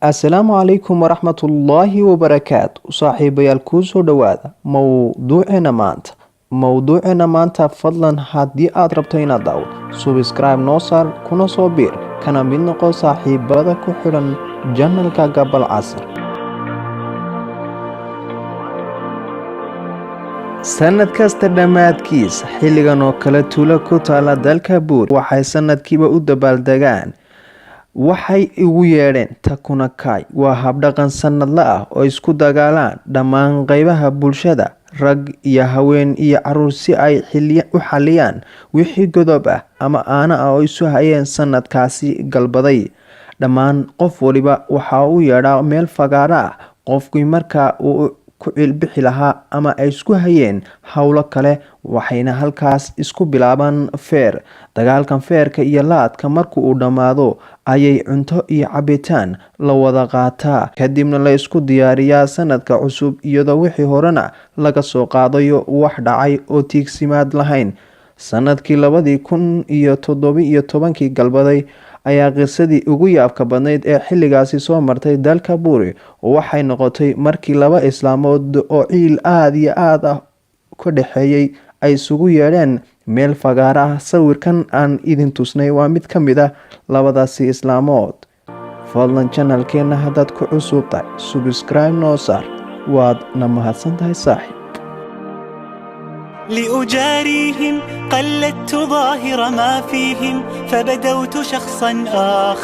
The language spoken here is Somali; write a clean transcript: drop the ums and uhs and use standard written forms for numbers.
Assalaamu calaykum waraxmatullaahi wabarakaatu. Saaxiibayaal, kuu soo dhowaada mowduuceena maanta. Mowduuceena maanta, fadlan haddii aad rabto inaad daawado, subscribe noo saar, kuna soo biir, kana mid noqo saaxiibada ku xidhan channelka Gabal Casar. Sanad kasta dhammaadkiisa xilligan oo kale, tuulo ku taala dalka Buur waxay sanadkiiba u dabaaldegaan waxay ugu yeedheen Takunakai. Waa habdhaqan sanadle ah oo isku dagaalaan dhammaan qeybaha bulshada, rag iyo haween iyo caruur, si ay u xaliyaan wixii godob ah ama aana ah oo isu hayeen sanadkaasi galbaday. Dhammaan qof waliba waxa uu yeedhaa meel fagaaro ah qofkii markaa uu ku cilbixi lahaa ama ay isku hayeen howlo kale, waxayna halkaas isku bilaabaan feer. Dagaalkan feerka iyo laadka marka uu dhammaado ayay cunto iyo cabitaan la wada qaataa, kadibna la isku diyaariyaa sanadka cusub, iyadoo wixii horena laga soo qaadayo wax dhacay oo tiigsimaad lahayn. Sanadkii 2017-kii galbaday ayaa qisadii ugu yaabka badnayd ee xilligaasi soo martay dalka Buuri waxay noqotay markii laba islaamood oo ciil aada iyo aada ah ka dhexeeyay ay isugu yeedheen meel fagaaro ah. Sawirkan aan idin tusnay waa mid ka mid ah labadaasi islaamood. Fadlan channelkeena haddaad ku cusub tahay, subscribe noo saar. Waad na mahadsan tahay, saaxiib. لأجاريهم قلدت ظاهر ما فيهم، فبدوت شخصا آخر.